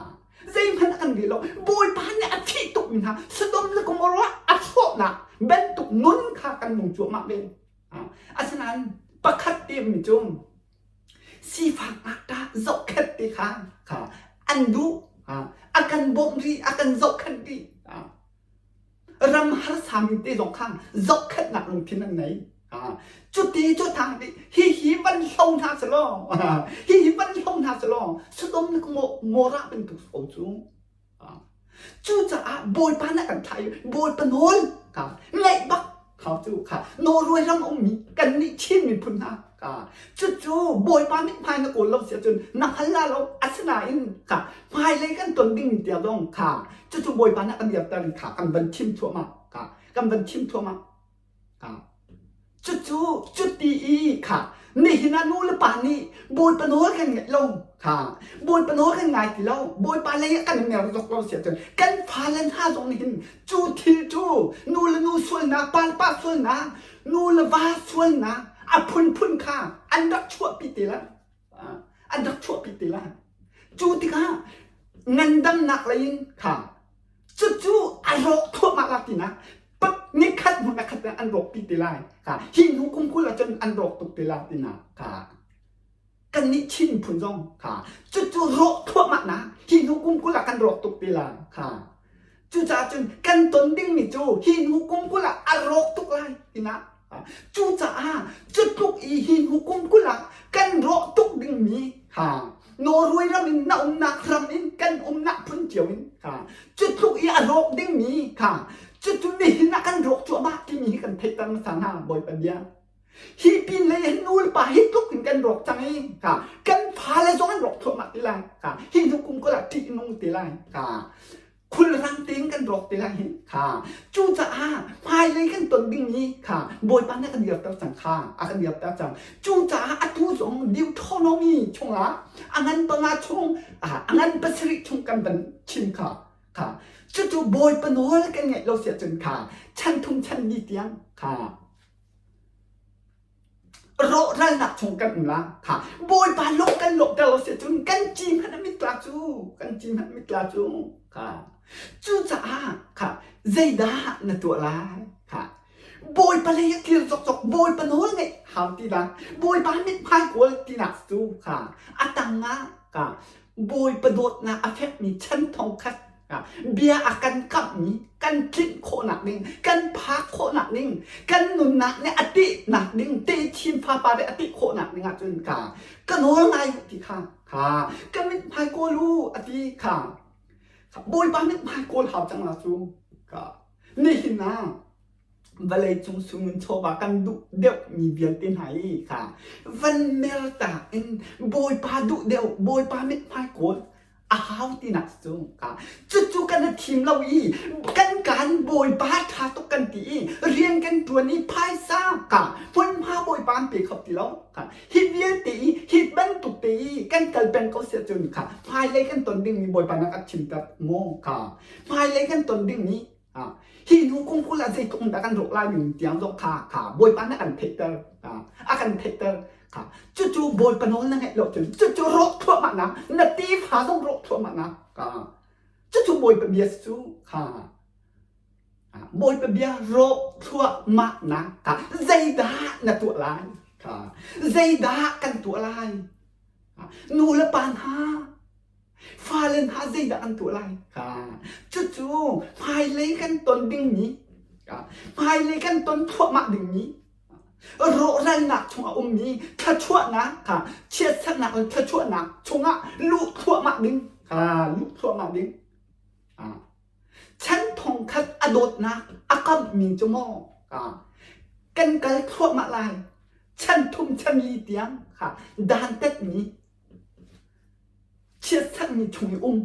zeihmanh a kan rel lo Bawipa nih a thih tuk mi hna Sodom le Gomorrah a hrawhnak bantuk nun kha kan nung cuahmah ve asinain pakhat te mi cu sifak ngakṭah zohkhenh te kha kha an duh a kan bawmh rih a kan zohkhenh rih Ram harsami te zong kha zohkhenhnak lungthin an ngei. Cuti cu thang nih hihi van hlo hna selaw hihi van hlo hna selaw Sodom le Gomorrah bantuk ko cu. Cucaah Bawipa nih a kan thlah i Bawipa nawl kha ngaih bak kha cu kha Norway ram ummi kannih Chin miphun hna kha cucu Bawipa mithmai na kawl lo si ahcun na hngal la lo asinain kha hmailei kan ton dingmi tiang zong kha cucu Bawipa nih a kan dirter i kha kan van chim thluahmah kha kan van chim thluahmah kha cucu cuti i kha nihin ah nu le pa nih Bawipa nawl kan ngaih lo kha Bawipa nawl kan ngai ti lo Bawipa lei ah kan mer zok lo si ahcun kan fale hna zong nih hin cu thil cu nu le nu sualnak pa le pa sualnak nu le va sualnak a phunphun kha an rak chuahpi te lai an rak chuahpi te lai cu tikah ngandamnak lei in kha cucu a rawk thluahmah la tinak nikhat hnu nikhat an rawk pi te lai kha hi hnu kum 20 ahcun an rawk tuk te lai tinak kha kan. Kannih Chin miphun zong kha cucu rawh thluahmah nak hi hnu kum 20 ah kan rawk tuk ti la kha. Cucaah cun kan ton dingmi cu hi hnu kum 20 ah a rawk tuk lai tinak. Cucaah cu tluk i hi hnu kum 20 ah kan rawh tuk dingmi kha Norway ram in na umnak ram in kan umnak phun cio in kha cu tluk i a rawk dingmi kha cucu nihin ah kan rawk cuahmah timi hi kan theihter hmasa hna Bawipa bia. Hi pin lei hin nu le pa hi tluk in kan rawk cang i ka kan fale zong an rawk thluahmah ti lai ka hi hnu kum kul ah ṭih nung ti lai ka khulrang tein kan rawk ti lai hi kha cucaah hmailei kan ton dingmi kha Bawipa nih a kan dirter cang kha a kan dirter cang cucaah atu zong Deuteronomy chungah a ngan panga chung a ngan pasarih chung kan van chim kha kha cucu Bawipa nawl kan ngaih lo siah cun kha chan thum chan ni tiang kha Rawhralnak chung kan um la. Kha Bawipa lawh kan lawhter lo si cun kan ci hmanh a mit tla cu kan ci hmanh a mit tla cu kha cucaah kha zeidah na tuah lai kha Bawipa lei a kir zokzok Bawipa nawl ngeih hau ti dah Bawipa mithmai kawl tinak cu kha a tang ah kha Bawipa dawtnak a fekmi chan thong khat bia a kan kamhmi kan tlinh khawhnak ding kan phak khawhnak ding kan nunnak nih a tihnak ding techin fapa nih a tih khawhnak ding ahcun ka ka nawl ngai ti kha kha ka mithmai kawl u a ti kha Bawipa mithmai kawl hau cang la cu ka nihin ah vawleicung sungin chawva kan duh deuhmi vialte hna i kha van mertak in Bawipa duh deuh Bawipa mithmai kawl a hau tinak cu cucu kan i thim lo i kan kan bawipa ṭha tuk kan ti i rian kan ṭuan i phaisa ka hmunhma bawipa an pe kho ti lo ka hi vialte i hi bantuk te i kan kal peng ko sia cun kha hmailei kan ton dingmi bawipa na kan chimter maw kha hmailei kan ton dingmi hi hnu kum 20 ah zeitluk in dah kan rawk lai ning tiang zong kha kha bawipa na kan theihter a kan theihter kha cucu bawipa nawl na ngaih lo cun cucu rawk thluahmah nak na tefa zong rawk thluahmah nak kha cucu bawipa bia cu kha bawipa bia rawk thluahmah nak kha zeidah na tuah lai kha zeidah kan tuah lai nu le pa hna Fale hna zeidah an tuah lai? Cucu hmailei kan ton dingmi, hmailei kan ton thluahmah dingmi, rawhralnak chungah ummi thluachuahnak kha chiatsernak le thluachuahnak chungah luh thluahmah ding kha luh thluahmah ding. Chan thongkhat a dawtnak a kamhmi cu maw kan kal thluahmah lai. Chan thum chan li tiang kha dantatmi Chiatserhmi chung i um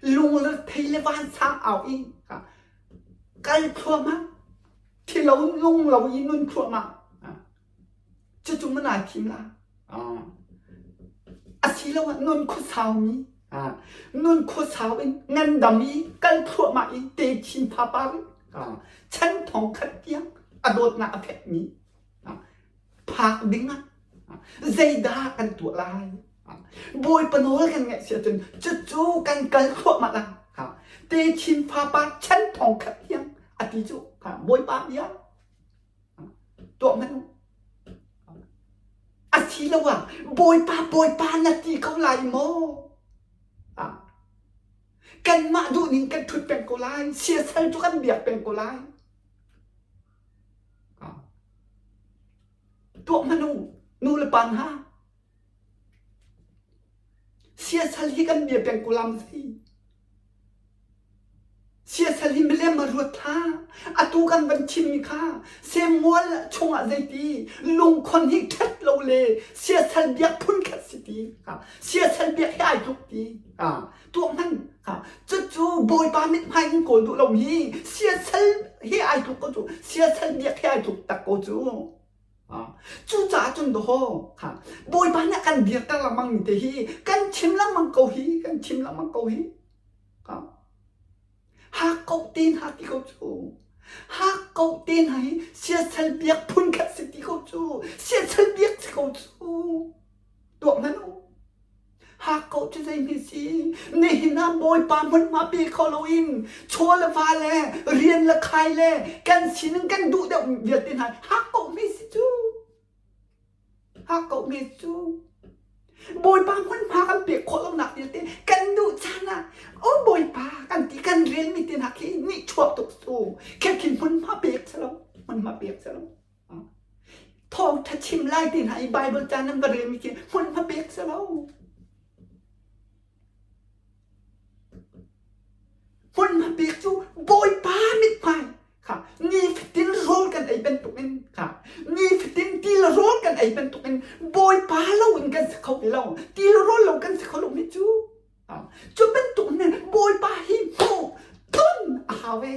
lungrethei le vansang au i kal thluahmah thilo nung lo i nun thluahmah cucu ma nai thim la asiloah nun khuasaumi nun khuasau in ngandam i kal thluahmah i te chin phapar chan thong khat tiang a dawtnak a fekmi phak ding ah zeidah kan tuah lai? Bawipa nawl kan ngaih si ahcun cucu kan kal thluahmah lai. Techin fapa chan thong khat tiang a ti cu Bawipa bia tuah hmanh u. Asiloah Bawipa Bawipa na ti ko lai maw? Kanmah duhning kan ṭhut peng ko lai. Siasal cu kan biak peng ko lai. Tuah hmanh u, nu le pa hna. Siasal hi kan bia peng ko lam si. Siasal hi milem a ruat hlah. Atu kan van chimmi kha Samuel chungah zeiti lungkhon hi ṭhat lo le siasal biak phun khat si ti. Siasal biak hi ai tluk ti. Tuah hmanh. Cucu Bawipa mithmai in kawl duh lo hi siasal hi ai tluk ko cu. Siasal biak hi ai tluk tak ko cu. Cucaah cun dawh kha Bawipa nih a kan dirter lengmang mi te hi kan chim lengmang ko hi kan chim lengmang ko hi. Hakkauh te hna ti ko cu. Hakkauh te hna hi siasal biak phun khat si ti ko cu. Siasal biak si ko cu. Tuah hmanh u. Hakkauh cu zeihme si? Nihin ah Bawipa hmunhma pe kho loin chaw le va le rian le khai le kan sining kan duh deuh vialte hna hakkauh hme si cu. Hakkauh hme cu. Bawipa hmunhma kan pek khawh lonak vialte kan duh caan ah o Bawipa kan ti kan relmi te hna khi nihchuak tuk su khin hmunhma pek si lo hmunhma pek si lo thawngtha chim lai te hna i Bible ca nan va relmi khi hmunhma pek si lo Hmunhma pek cu Bawipa mithmai kha nifatin rawl kan ei bantukin kha nifatin ti le rawl kan ei bantukin Bawipa lo in kan si kho ti lo ti le rawl lo kan si kho lo mi cu cu bantuk in Bawipa hi hmuh ton a hau ve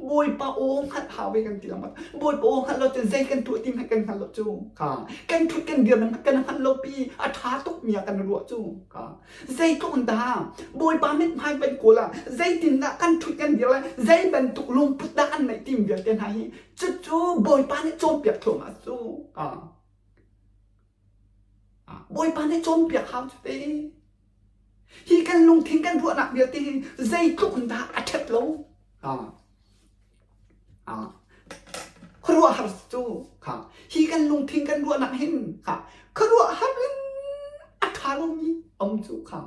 Bawipa aw hngalh hau ve kan ti lengmang Bawipa aw hngalh lo cun zei kan tuah ti hmanh kan hngalh lo cu kha kan thut kan dir kan hngalh lo pi a ṭha tuk mi ah kan ruah cu kha Zeitluk in dah Bawipa mithmai kan kawl ah zeitindah kan ṭhut kan dir lai, zei bantuk lungput dah an neih timi vialte hna hi cucu Bawipa nih cawnpiak thluahmah cu. Bawipa nih cawnpiak hau cu te. Hi kan lungthin kan ruahnak vialte hi zeitluk in dah a ṭhat lo. Khuaruahhar cu kha hi kan lungthin kan ruahnak hin kha khuaruahhar in a ṭha lomi um cu kha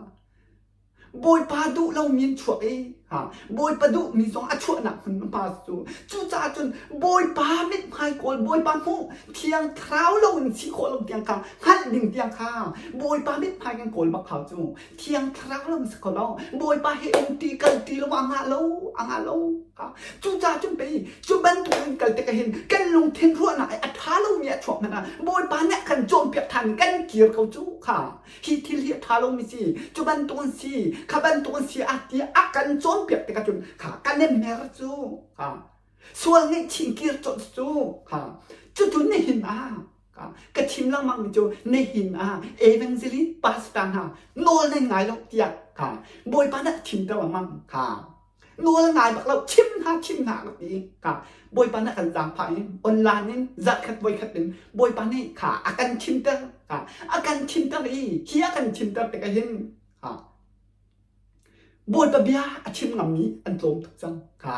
Bawipa duh lomi in chuak i ha Bawipa duhmi zong a chuahnak hmun hma cu cucaah cun Bawipa mithmai kawl Bawipa hmuh thiang thlarau lo in si khawh lo tiang kha hngalh ding tiang kha Bawipa mithmai kan kawl bak hau cu thiang thlarau lo si kho lo Bawipa he um ti kal ti lo a ngah lo a ngah lo Cucaah cun pei cu bantuk in kal tikah hin kan lungthin ruahnak i a ṭha lomi a chuak hmanh ah Bawipa nih a kan cawnpiak ṭhan kan kir ko cu kha hi thil hi a ṭha lomi si cu bantuk an si kha bantuk an si a ti a kan cawnpiak tikah cun kha kan i mer cu kha sual ngaihchih kir colh cu kha cucu nihin ah ka chim lengmang mi cu nihin ah evangelist pastor hna nawl nan ngai lo tiah kha Bawipa nih a chimter lengmang kha nawl ngai bak lo chim hna chim hna ka ti ka bawipa nih kan zaangfah in online in zarhkhat voikhat in bawipa nih kha a kan chimter kha a kan chimter i hi a kan chimter tikah hin kha bawipa bia a chim ngammi an tlawm tuk cang kha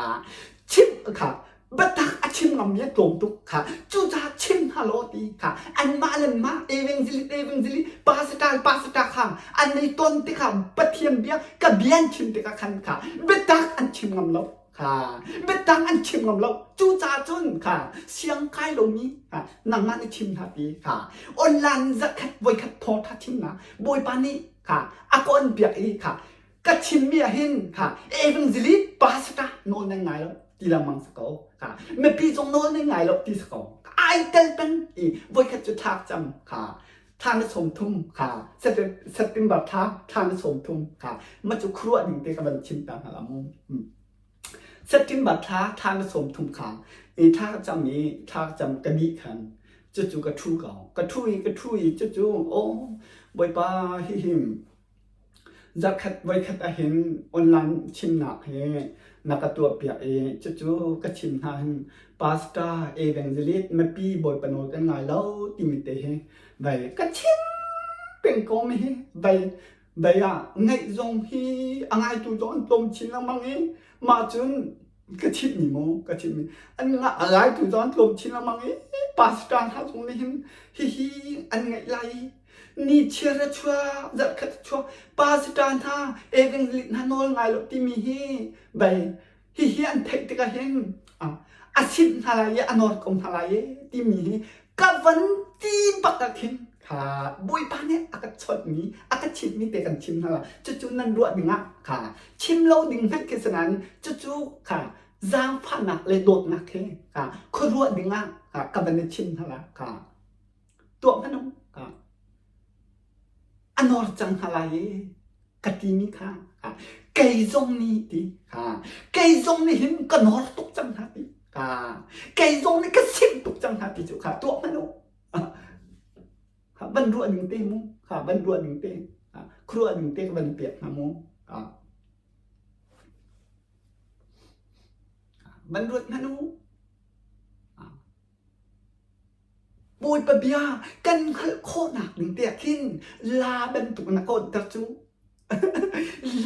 chim kha biatak a chim ngammi a tlawm tuk kha cucaah chim hna law ti kha anmah le mah evangelist evangelist pastor pastor kha an i ton tikah Pathian bia ka bia an chim tikah khan kha biatak an chim ngam lo kha biatak an chim ngam lo cucaah cun kha siang kai lomi kha nangmah nih chim hna ti kha online zakhat voikhat thawngtha chim na Bawipa nih kha a kawn piak i kha ka chimmi ah hin kha evangelist pastor nawl nan ngai lo ti lengmang si ko kha mipi zong nawl nan ngai lo ti si ko ai tel peng i voikhat cu thlak cam kha thla na sawm thum kha September thla thla na sawm thum kha ma cu khuaruah ding te ka van chim ta hna la mu September thla thla na sawm thum kha i thla ka cam i thla ka cam ka dih khan cucu ka thu ko ka thu i ka thu i cucu oh bawipa hi him Zarhkhat voikhat ahhin online chimnak hi na ka tuahpiak i cucu ka chim hna hin pastor, evangelist, mipi Bawipa nawl kan ngai lo timi te hi vei ka chim peng ko mi hi vei vei ah ngaih zong hi a ngaitu zong an tlawm chin lengmang i mah cun ka chimmi mu ka chimmi an a ngaitu zong an tlawm chin lengmang i pastor hna zong nih hin hihi an ngaih lai i Ni chiar a chuak, zarhkhat a chuak, pastor hna, evangelist hna nawl ngai lo timi hi bei hihi an theih tikah hin a simh hna lai i a nawr ko hna lai i timi hi ka van ti bak ah khin kha Bawipa nih a ka chawnhmi a ka chimhmi te kan chim hna la cucu nan ruah ding ah kha chim lo ding hmanh khi si nain cucu kha zaangfahnak le dawtnak he kha khuaruah ding ah ka van i chim hna la kha tuah hmanh u a nawr cang hna lai i ka timi kha kei zong nih ti kei zong nih hin ka nawr tuk cang hna ti kei zong nih ka simh tuk cang hna ti cu kha tuah hmanh u van ruah ning te mu kha van ruah ning te khuaruah ning te ka van pek hna mu van ruat hmanh u Bawipa bia kan hngalh khawhnak ding te ah khin la bantuk na ka onhter cu.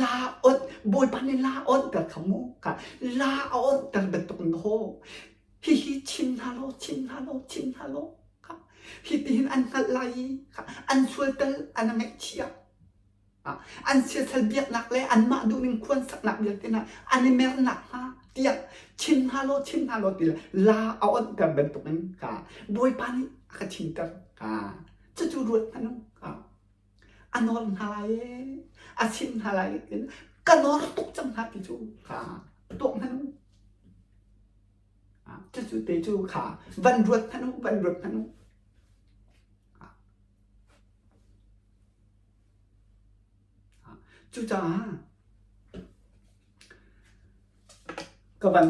la onh Bawipa nih la onhter kha mu kha la a onhter bantuk in haw. Hihi chim hna law chim hna law chim hna law kha. Hitihin an hngalh lai i an sual tal an ngaihchia. An siasal biaknak le anmah duhning khuansaknak vialte hna an i mer nakhnga tiah chim hna law chim hna law ti la a onhter bantukin ka Bawipa nih a ka chimter. Cucu ruat hmanh u. A nawl hna lai ee, a chim hna lai i ka nawr tuk cang hna ti cu kha tuak hmanh u. Cucu te cu kha van ruat hmanh u, van ruat hmanh u. Cucaah ka van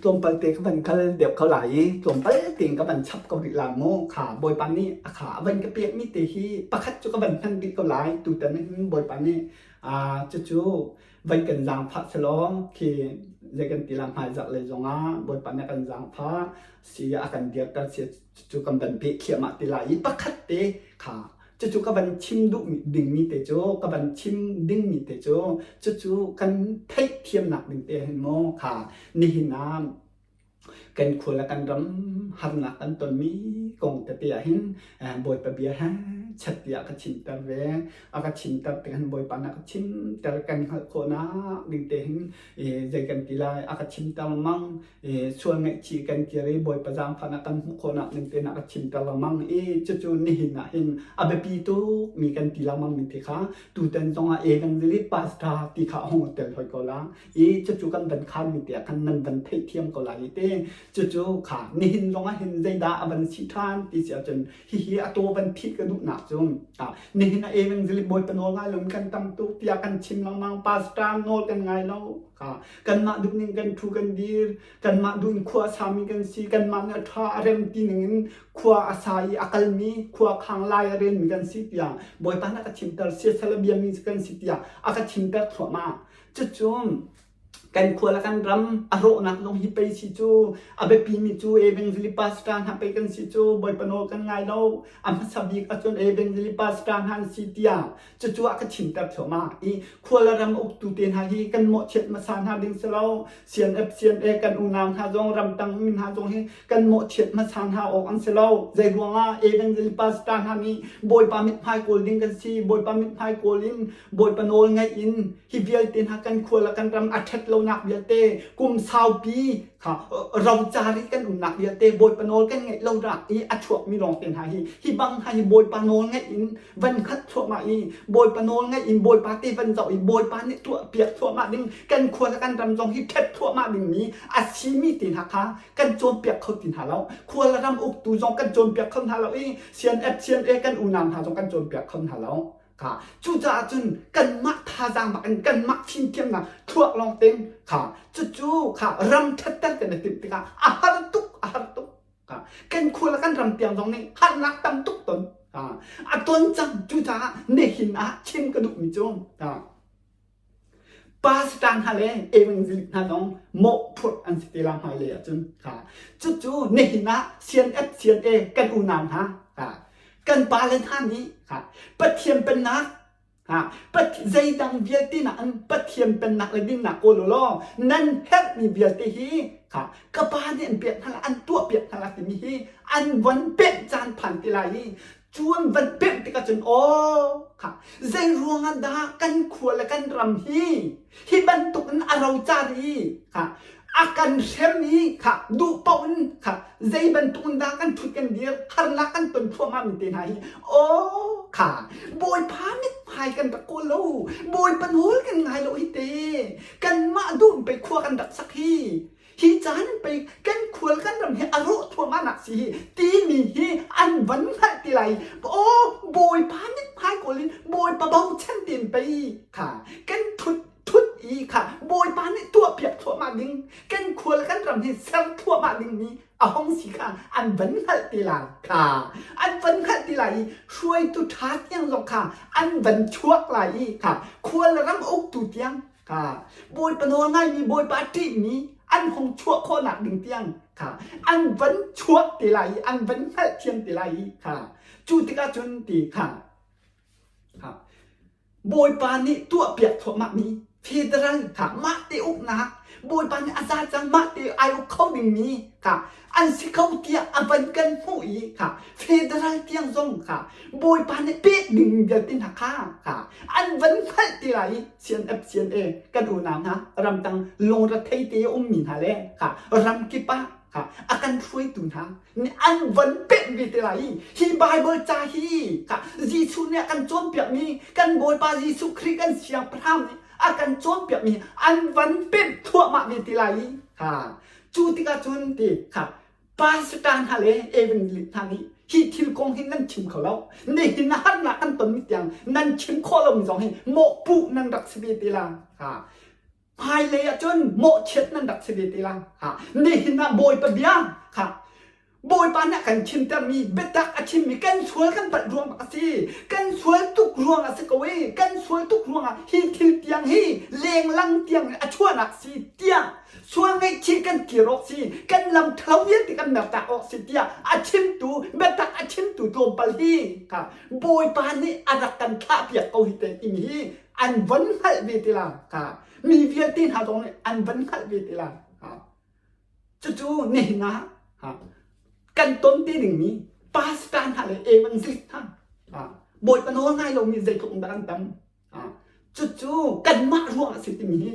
tlawmpal te ka van kal deuh ko lai i tlawmpal tein ka van chap ko rih lai mu. Kha Bawipa nih a kha a van ka pekmi te hi pakhat cu ka van hman rih ko lai. Tutan hin Bawipa nih cucu van kan zaangfah selaw khi zei kan ti la hmaizarh lei zongah Bawipa nih a kan zaangfah si a kan dirter si cucu kan van peh thliahmah ti lai i pakhat te kha cucu ka van chim duh dingmi te cu ka van chim dingmi te cu cucu kan theihthiamnak ding te hin maw kha nihin ah kan khua le kan ram harnak kan tonmi kong tete ah hin Bawipa bia he chat tiah ka chimter ve. A ka chimter tik hin Bawipa na ka chimter kan hngalh khawhnak ding te hin zei kan ti lai a ka chimter lengmang sual ngaihchih kan kir i Bawipa zaangfahnak kan hmuh khawhnak ding te na ka chimter lengmang i cucu nihin ah hin a biapi tuk mi kan ti lengmang mi te kha tutan zongah evangelist pastor ti kha a hung tel hoi ko la i cucu kan van khan mi te ah khan nan van theihthiam ko lai i te cucu kha nihin zongah hin zeidah a van si ṭhan ti si ahcun hihi a taw van phih ka duhnak cu nihin ah evangelist bawipa nawl ngai lo kan tam tuk tiah kan chim lengmang pastor nawl kan ngai lo kha kanmah duhning kan ṭhu kan dir kanmah duh in khua a sami kan si kanmah nih a ṭha a rem ti ning in khua a sa i a kalmi khua khang lai a relmi kan si tiah bawipa nih a ka chimter siasal a biami kan si tiah a ka chimter thluahmah Cucu kan khua le kan ram a rawhnak zong hi pei si cu a biapimi cu evangelist pastor hna pei kan si cu Bawipa nawl kan ngai lo a hmasa bik ahcun evangelist pastor hna an si tiah cucu a ka chimter thluahmah i khua le ram uktu te hna hi kan mawhchiat hmasa hna ding si lo CNF CNA kan unau hna zong ramtang mi hna zong hi kan mawhchiat hmasa hna awk an si lo zei ruangah evangelist pastor hna nih Bawipa mithmai kawl ding kan si Bawipa mithmai kawl in Bawipa nawl ngaih in hi vialte hna kan khua le kan ram a ṭhat lonak vialte kum saupi kha rocar i kan umnak vialte Bawipa nawl kan ngaih lo rak i a chuakmi lawngte hna hi hi bang hna hi Bawipa nawl ngaih in van hngalh thluahmah i Bawipa nawl ngaih in Bawipa te van zoh i Bawipa nih tuah piak thluahmah ding kan khua le kan ram zong hi ṭhat thluahmah dingmi a simi te hna kha kan cawnpiak kho ti hna lo khua le ram uktu zong kan cawnpiak kho hna lo i CNF CNA kan unau hna zong kan cawnpiak kho hna lo Kha cucaah cun kanmah thazaang bak in kanmah fimthiamnak thluak lawng tein kha cucu kha ram ṭhatter kan i timh tikah a har tuk a har tuk kha kan khua le kan ram tiang zong nih harnak tam tuk ton kha a ton cang cucaah nihin ah chim ka duhmi cu kha pastor hna le evangelist hna zong mawhphurh an si te la hmailei ahcun kha cucu nihin ah CNF CNA kan unau hna kha kan pale hna nih kha Pathian pennak ha zeidang vialte nakin Pathian pennak le dinnak kawl u law nan herhmi vialte hi kha ka pa nih an pek hna la an tuah piak hna la timi hi an von pemh caan phan te lai i Cu an van pemh tikah cun aw kha zei ruangah dah kan khua le kan ram hi hi bantuk in a rocar i kha a kan hrem i kha duh paoh in kha zei bantuk in dah kan ṭhut kan dir harnak kan ton thluahmah mi te hna hi aw kha Bawipa mithmai kan rak kawl lo Bawipa nawl kan ngai lo hi te kanmah duh in pei khua kan rak sak hi Hi caan pei kan khual kan ram hi a rawh thluahmah nak si hi timi hi an van hngalh ti lai. Aw Bawipa mithmai kawl in Bawipa bochan tein pei kha kan thut thut i kha Bawipa nih tuahpiak thluahmah ding kan khual kan ram hi ser thluahmah ding mi a hong si kha an van hngalh ti lai kha an van hngalh ti lai i hruaitu ṭha tiang zong kha an van chuak lai i kha khual ram uktu tiang Kha Bawipa nawl ngaimi Bawipa a ṭihmi an hung chuah khawhnak ding tiang kha an van chuak te lai i an van hngalhthiam te lai i kha cu tikah cun ti kha kha Bawipa nih tuahpiak thluahmahmi federal kha mah te uknak. Bawipa nih a za cang mah te ai uk kho dingmi kha an si kho tiah a van kan hmuh i kha federal tiang zong kha Bawipa nih pek ding vialte hna kha kha an van hngalh te lai i CNF CNA kan unau hna ramtang lungrethei te ummi hna le kha ramkip ah kha a kan hruaitu hna nih an van pemh ve te lai i hi Bible ca hi kha Jesuh nih a kan cawnpiakmi kan Bawipa Jesuh Khrih kan siangpahrang nih a kan cawnpiakmi an van pemh thluahmah ve te lai i kha cu tikah cun ti kha pastor hna le evangelist hna nih hi thil kong hi nan chim kho lo nihin harnak kan tonmi tiang nan chim khawh lomi zong hi mawhpuh nan rak si ve te la ha hmailei ah cun mawhchiat nan rak si ve te la ha nihin ah Bawipa bia kha Bawipa nih a kan chimtermi biatak a chimmi kan sual kan palh ruang a si kan sual tuk ruang a si ko i kan sual tuk ruangah hi thil tiang hi lenglang tiang a chuahnak si tiah sual ngaihchih kan kir awk si kan lam ṭhalo vialte kan mertak awk si tiah a chimtu biatak a chimtu tlawmpal hi kha Bawipa nih a rak kan thlahpiak ko hi te timi hi an von hngalh ve te la kha mi vialte hna zong nih an van hngalh ve te la cucu nihin ah kan ton te dingmi pastor hna le evangelist hna bawipa nawl ngai lomi zeitluk in dah an tam cucu kanmah ruang a si timi hi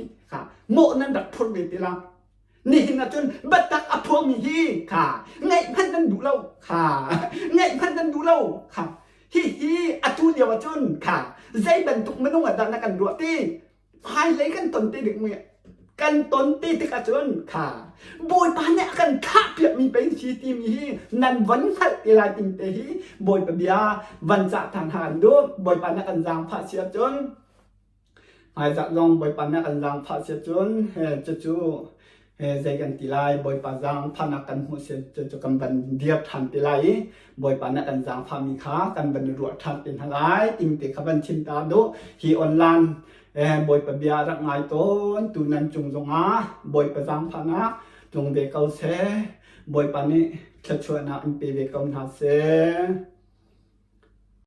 mawh nan rak phur ve te la nihin ah cun biatak a phuangmi hi kha ngaih hmanh nan duh lo kha ngaih hmanh nan duh lo kha hihi atu lio ah cun kha zei bantuk minung ah dah na kan ruah ti hmailei kan ton te ding kan ton te tikah cun kha Bawipa nih a kan thlah piakmi pei si timi hi nan von hngalh te lai ting te hi Bawipa bia van cah than ha kan duh Bawipa nih kan zaangfah si ahcun Hmaizah zong Bawipa nih a kan zaangfah si ahcun cucu zei kan ti lai Bawipa zaangfahnak kan hmuh si cucu kan van dir ṭhan te lai i Bawipa nih a kan zaangfahmi kha kan van i ruah ṭhan te hna lai timi te kha van chim ta duh. Hi online Bawipa bia rak ngai tawn tu nan cung zongah Bawipa zaangfahnak tlung ve ko seh. Bawipa nih thluachuahnak in pe ve ko hna seh.